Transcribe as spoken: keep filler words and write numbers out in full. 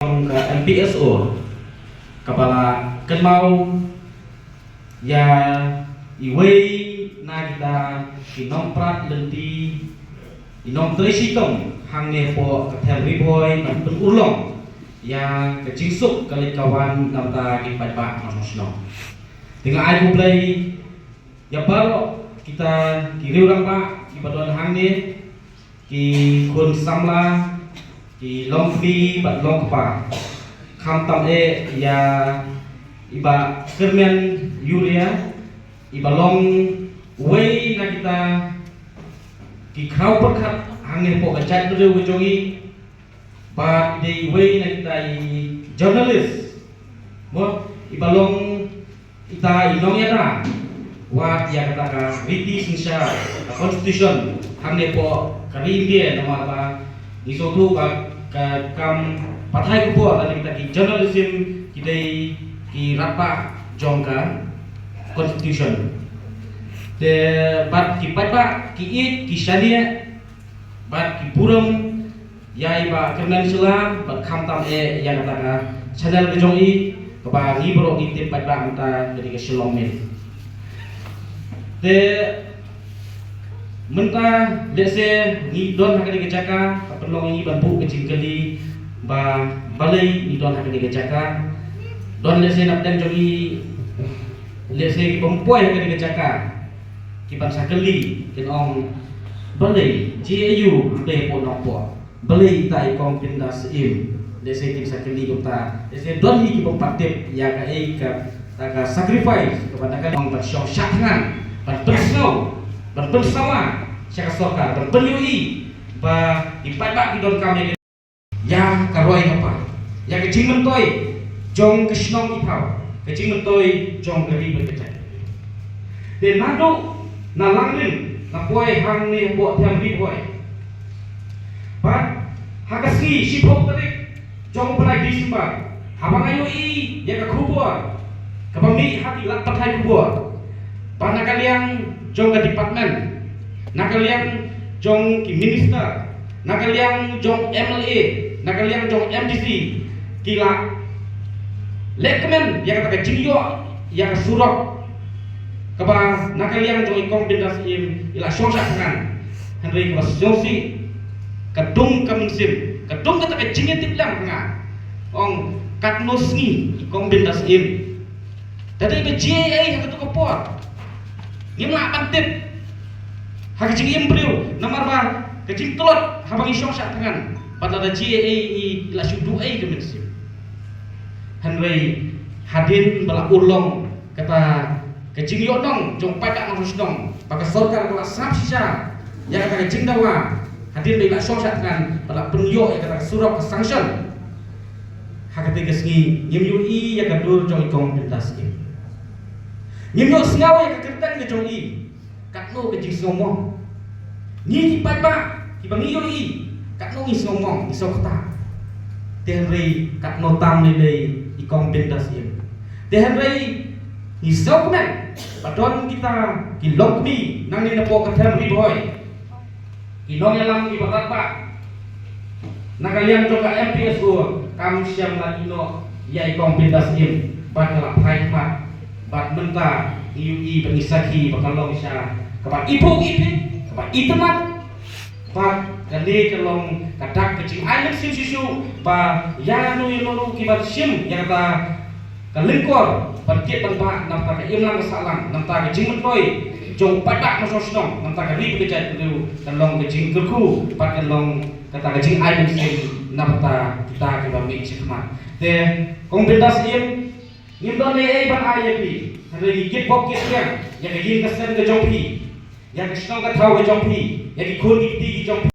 Ka M P S O kaba la kynmaw ïa iwei na kita ki nongprat lynti, i nongtrei shitom hangne hapoh ka them Ri Bhoi ban pynurlong ïa ka jingsuk ka leit ka wan na bynta ki paidbah nongshong shnong. Te nga ai khublei ïa baroh kita ki riew rangbah kiba don hangne, ki khun samla, ki longkmie bad longkpa. Khamtam eh ïa i Bah Kyrmen Uriah, iba long uwei na kita ki khraw pyrkhat hangne hapoh ka jaitbynriew ka jong ngi. Bad i dei iwei na kita i journalist, mo, iba long kita i nongïada wat ïa kata ka riti synshar, ka constitution hangne hapoh ka ri India, namar ba ngi sngewthuh ba ka kam pathai khubor lane kita ki journalism ki dei ki radbah jong ka constitution. Te bad ki paidbah ki ïeit, ki shaniah bad ki burom ïa i Bah Kyrmen Shylla bad khamtam eh ïa kata ka channel ka jong i, kaba ngi baroh ngi tip paidbah mynta ka dei ka Shillong Mail. Te mynta lehse ngi don ha kane ka jaka, ka pynlong ïa ngi ban buh ka jingkylli ba balei ngi don ha kane ka jaka. Don lehse na pdeng jong ngi lehse ki bym poi ha kane ka jaka, ki ban sa kylli, kin ong, balei J A U hynrei hapoh Nongpoh? Balei ita i Kong Bindas Syiem? Lehse kin sa kylli kumta. Lehse don hi ki bym pat tip ïa kaei kata ka sacrifice kaba na ka liang ban shong shad thngan, ban pynsngew, ban pynsawa sha ka sorkar, ban pynïohi ba ki paidbah ki donkam ïa ka, ïa ka roi ka par, ïa ka jingmyntoi jong ka shnong ki thaw, ka jingmyntoi jong ka ri bad ka jaid. Te naduh na Langrin, na poi hangne hapoh them Ri Bhoi. Bad ha ka sngi shiphew tarik jong u bnai December, haba nga ïohi ïa ka khubor kaba mih ha ki lad pathai khubor, ba na ka liang jong ka department, na ka liang jong ki minister, na ka liang jong M L A, na ka liang jong M D C, ki la lehkmen ïa kata ka jingïoh ïa ka surok kaba na ka liang jong i Kong Bindas Syiem i la shong shad thngan. Hynrei kaba sngewsih, ka dung ka mynsiem, ka dung kata ka jingïatiplem ha nga. Ong, katno sngi i Kong Bindas Syiem, da dei ba J A A ha katu ka por. Ngim lah ban tip ha ka jingim briew, namar ba ka jingtlot haba ngi shong shad thngan, bad lada J A A i la shu duwai ka mynsiem. Hynrei hadien ba la urlong kata ka jingïohnong jong paidbah nongshong shnong, ba ka sorkar ka la sap shisha ïa kata ka jingdawa, hadien ba i la shong shad thngan, ba la pynïoh ïa kata ka surok ka sanction, ha katei ka sngi ngim ïohi ïa ka dur jong i Kong Bindas Syiem. Ngim ïohsngew ïa ka kyrteng ka jong i. Katno ka jingsngewmong. Ngi ki paidbah kiba ngi ïohi, katno ngi sngewmong, ngi sngewkta. Te hynrei katno tam lei lei i Kong Bindas Syiem. Te hynrei ngi sngewkmen ba don kita ki longkmie nangne napoh ka them Ri Bhoi, ki nongïalam kiba radbah na ka liang jong ka M P S O, kam shym la ïehnoh ïa i Kong Bindas Syiem, bad ka la phai khmat. Bad mynta ngi ïohi bad ngi sakhi ba ka long sha kaba iphuh iphiah, kaba itynnad. Bad kane ka long ka dak ka jingai mynsiem shisha ba ïa no ïa no ruh kiba shim ïa kata ka lyngkor ban kit ban bah na bynta ka imlang ka sahlang, na bynta ka jingmyntoi jong paidbah nongshong shnong, na bynta ka ri bad ka jaitbynriew, ka long ka jingkyrkhu bad ka long kata ka jingai mynsiem na bynta kita kiba mih shakhmat. Te Kong Bindas Syiem, ngim don ei ei ban ai ïa phi, hynrei ngi kitbok kitrwiang ïa ka ïing ka sem ka jong phi, ïa ka shnong ka thaw ka jong phi, ïa ki khun ki kti ki jong phi.